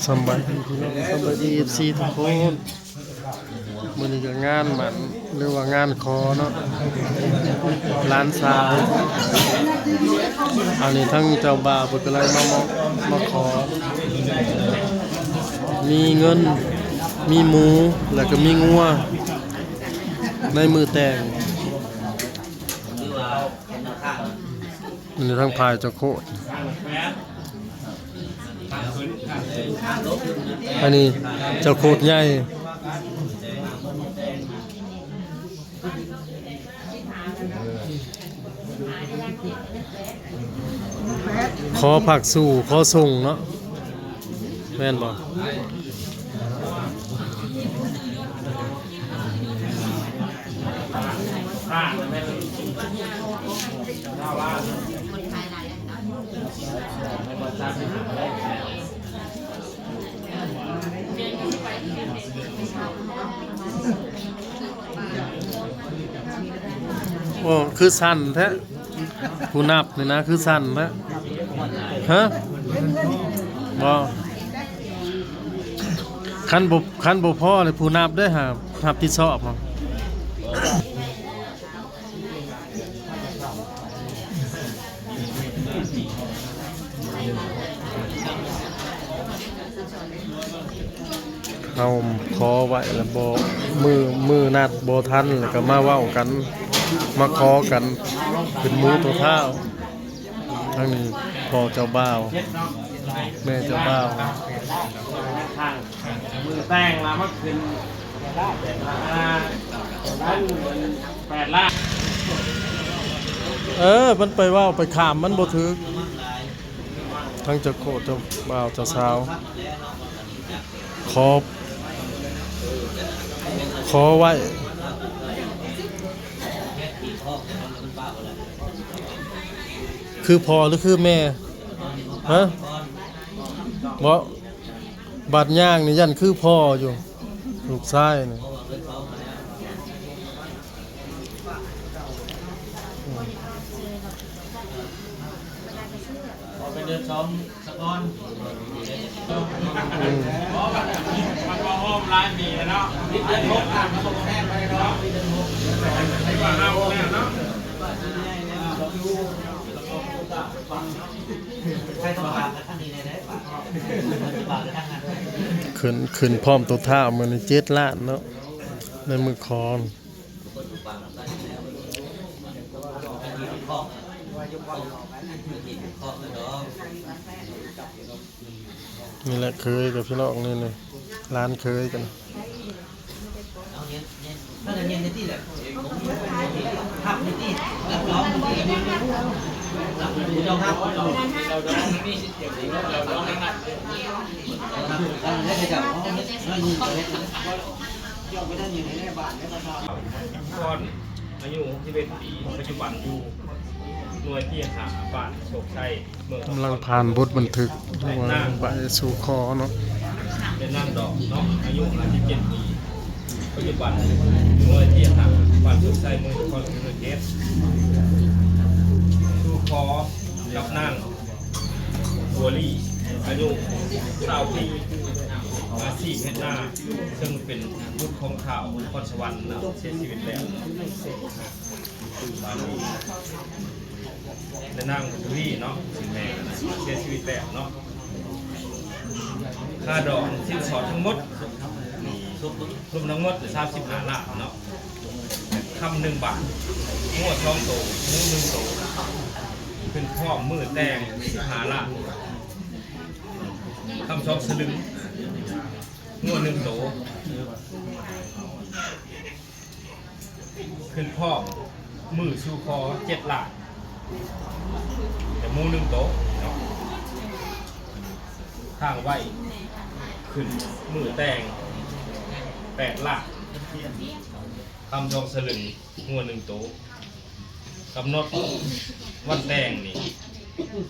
ສຳບາຍດີພີ່ນ້ອງ ສຳບາຍດີເອັຟຊີທຸກຄົນ. ມື້ນີ້ກໍງານໝັ້ນ ຫຼືວ່າງານຂໍເນາະ ຫຼານສາວ. ອັນນີ້ທາງເຈົ້າບ່າວເພິ່ນກຳລັງມາ ມາ ມາຂໍ ມີເງິນ ມີໝູ ແລ້ວກໍມີງົວໃນມື້ແຕ່ງ. ອັນນີ້ທາງຝ່າຍເຈົ້າໂຄດ ອັນນີ້ເຈົ້າໂຄດໃຫຍ່ ຂໍພາກສູ້ ຂໍສົ່ງເນາະ. ແມ່ນບໍ່? ໂອ້ ຄືສັ້ນແທ້. ຜູ້ນັບນີ້ນະ ຄືສັ້ນແທ້. ຮະ? ບໍ່. ຄັນບໍ່ ຄັນບໍ່ພໍເລີຍ ຜູ້ນັບເດ້ຫາ ຮັບຜິດຊອບ. ເຮົາຂໍໄວ້ແລ້ວບໍ່ ມື້ ມື້ນັດບໍ່ທັນ ແລ້ວກໍມາເວົ້າກັນ ມາຂໍກັນ ເປັນໝູ່ໂຕທ້າວ. ທາງນີ້ພໍ່ເຈົ້າບ່າວ ແມ່ເຈົ້າບ່າວ. ມື້ແຕ່ງລະມາຂຶ້ນ ອ່າ ພັນ ແປດລ້ານ. ເອີ ມັນໄປເວົ້າໄປຂ້າມມັນບໍ່ຖືກ. ທັງເຈົ້າໂຄດ ເຈົ້າບ່າວ ເຈົ້າສາວ ຂໍ ຂໍໄວ້ ຄືພໍ່ຫຼືຄືແມ່? ຮະ? ບໍ່ ບາດຍ່າງນີ້ຢ້ານຄືພໍ່ຢູ່ ລູກຊາຍນີ້. ຂໍເປັນເດືອນສອງສະກ່ອນ ອືມ ມັນກໍໂຮມຫຼາຍປີແລ້ວເນາະ ເດືອນຫົກ ຂຶ້ນ ຂຶ້ນພ້ອມໂຕທ້າວມື້ນີ້ເຈັດລ້ານເນາະ ໃນມື້ຂອງ. ນີ້ແຫຼະເຂີຍກັບພີ່ນ້ອງນີ້ ນີ້ຫຼານເຂີຍກັນ. ອາຍຸຫົກສິບເອັດປີ ປັດຈຸບັນຢູ່ໜ່ວຍທີຫ້າ ບ້ານໂຊກໄຊ ເມືອງ ກຳລັງຜ່ານບົດບັນທຶກ ແລະນາງ ໃບສູ່ຂໍເນາະ ແລະນາງດອກເນາະ ອາຍຸຫ້າສິບເຈັດປີ ປັດຈຸບັນຢູ່ໜ່ວຍທີຫ້າ ບ້ານໂຊກໄຊ ເມືອງນະຄອນສະຫວັນເຂດ ສູ່ຂໍກັບນາງ ບົວລີ ອາຍຸຊາວປີ ອາຊີບເຮັດນາ ເຊິ່ງເປັນບຸດຂອງທ້າວນະຄອນສະຫວັນເນາະ ເສຍຊີວິດແລ້ວ. ແລະນາງບຸວລີເນາະ ຊິແມ່ນເສຍຊີວິດແລ້ວເນາະ. ຄ່າດອງສິນສອດທັງໝົດ ລວມທັງໝົດສາມສິບຫ້າລ້ານເນາະ. ຄຳໜຶ່ງບາດ ງົວສອງໂຕ ໝູໜຶ່ງໂຕ ຂຶ້ນພ້ອມມື້ແຕ່ງສິບຫ້າລ້ານ. ຄຳສອງສະລຶງ ງົວໜຶ່ງໂຕ ຂຶ້ນພ້ອມມື້ສູ່ຂໍເຈັດລ້ານ ແຕ່ໝູໜຶ່ງໂຕເນາະ. ຄ້າງໄວ້ຂຶ້ນມື້ແຕ່ງແປດລ້ານ. ຄຳສອງສະລຶງ ງົວໜຶ່ງໂຕ. ກຳນົດວັນແຕ່ງນີ້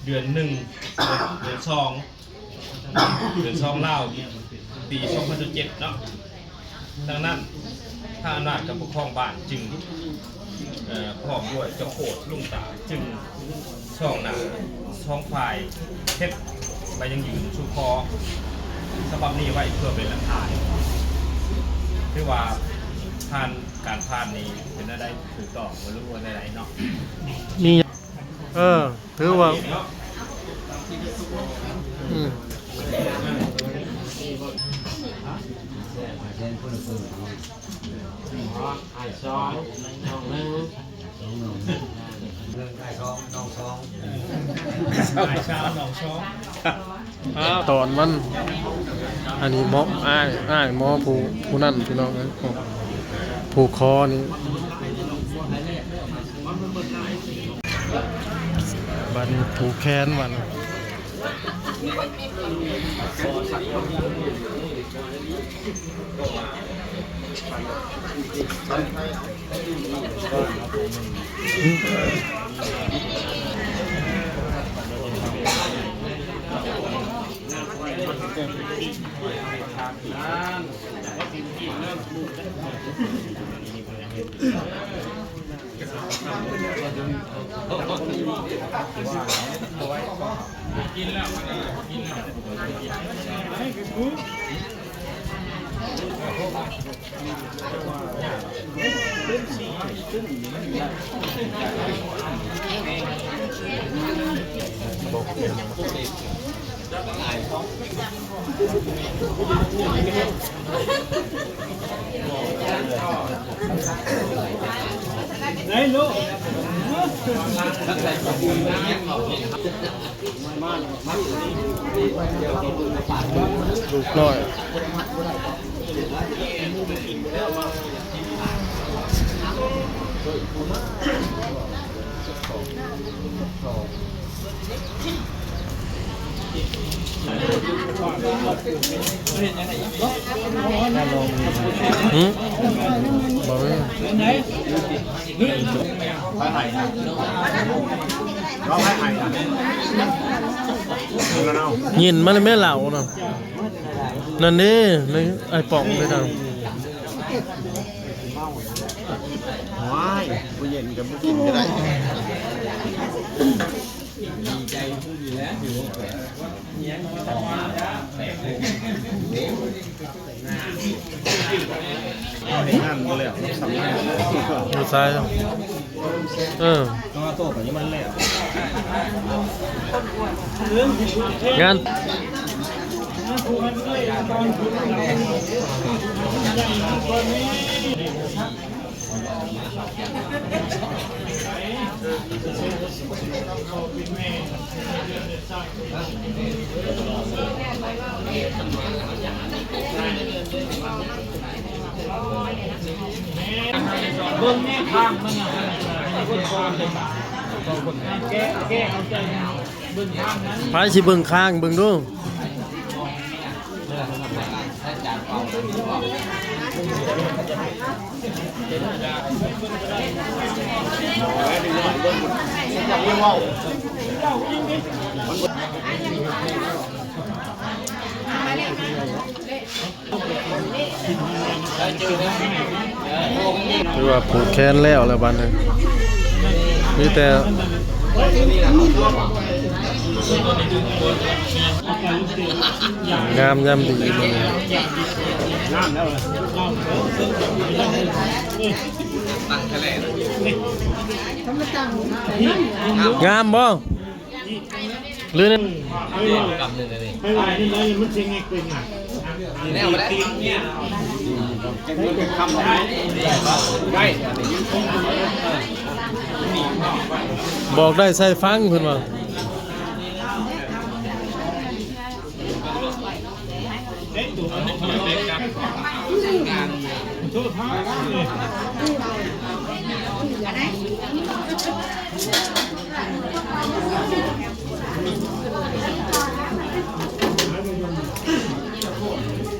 ເດືອນໜຶ່ງ ເດືອນສອງ ເດືອນສອງລາວ ປີສອງພັນສິບເຈັດເນາະ. ດັ່ງນັ້ນ ທາງອຳນາດການປົກຄອງບ້ານຈຶ່ງ ເອີ ພ້ອມດ້ວຍເຈົ້າໂຄດ ລຸງຕາ ຈຶ່ງສອງໜ້າສອງຝ່າຍເຮັດ ກໍຍັງຢືນຊູ້ຂໍສະບັບນີ້ໄວ້ເພື່ອເປັນຫຼັກຖານ. ຖືວ່າຜ່ານ ການຜ່ານນີ້ເປັນແນວໃດ? ຖືກຕ້ອງບໍ່ ຫຼືວ່າແນວໃດເນາະ? ມີ ເອີ ຖືວ່າ ເນາະ ອືມ ອ້າຍສອງ ນ້ອງໜຶ່ງ ອ້າຍສອງ ນ້ອງສອງ ອ້າຍສາມ ນ້ອງສອງ. ອ້າວ ຕອນມັນ ອັນນີ້ໝໍ ອ້າຍ ອ້າຍໝໍຜູ້ ຜູ້ນັ້ນ ພີ່ນ້ອງເອີຍ ຜູ້ຂໍນີ້. ບັດນີ້ຜູກແຂນບັດນີ້. ລູກນ້ອຍ. ຫືມ? ບໍ່ມີ. ຍິນມາແລ້ວແມ່ເຫຼົ້ານະ. ນັ້ນເດ້ ໃນອ້າຍປ່ອງເດ້ນະ. ໂອ້ຍ ບໍ່ເຢັນກໍບໍ່ກິນກໍໄດ້. ດີໃຈຄືດີແລ້ວ ເຮົາເຮັດງານບໍ່ແລ້ວ ເຮົາຊຳນານ. ຢູ່ໃສ? ເອີ ງານ ເບິ່ງແນວທາງມັນນະ ແກະ ແກະເອົາໃຈ ເບິ່ງທາງມັນ. ໃຜຊິເບິ່ງຂ້າງ ເບິ່ງດູ. ຖືວ່າຜູກແຂນແລ້ວແລ້ວບັດນີ້ ມີແຕ່ ງາມຍາມດີມື້ນີ້. ງາມບໍ່? ຫຼື ກຳໜຶ່ງອັນນີ້ ບອກໄດ້ໃສ່ຟັງ ເພິ່ນວ່າ. ອ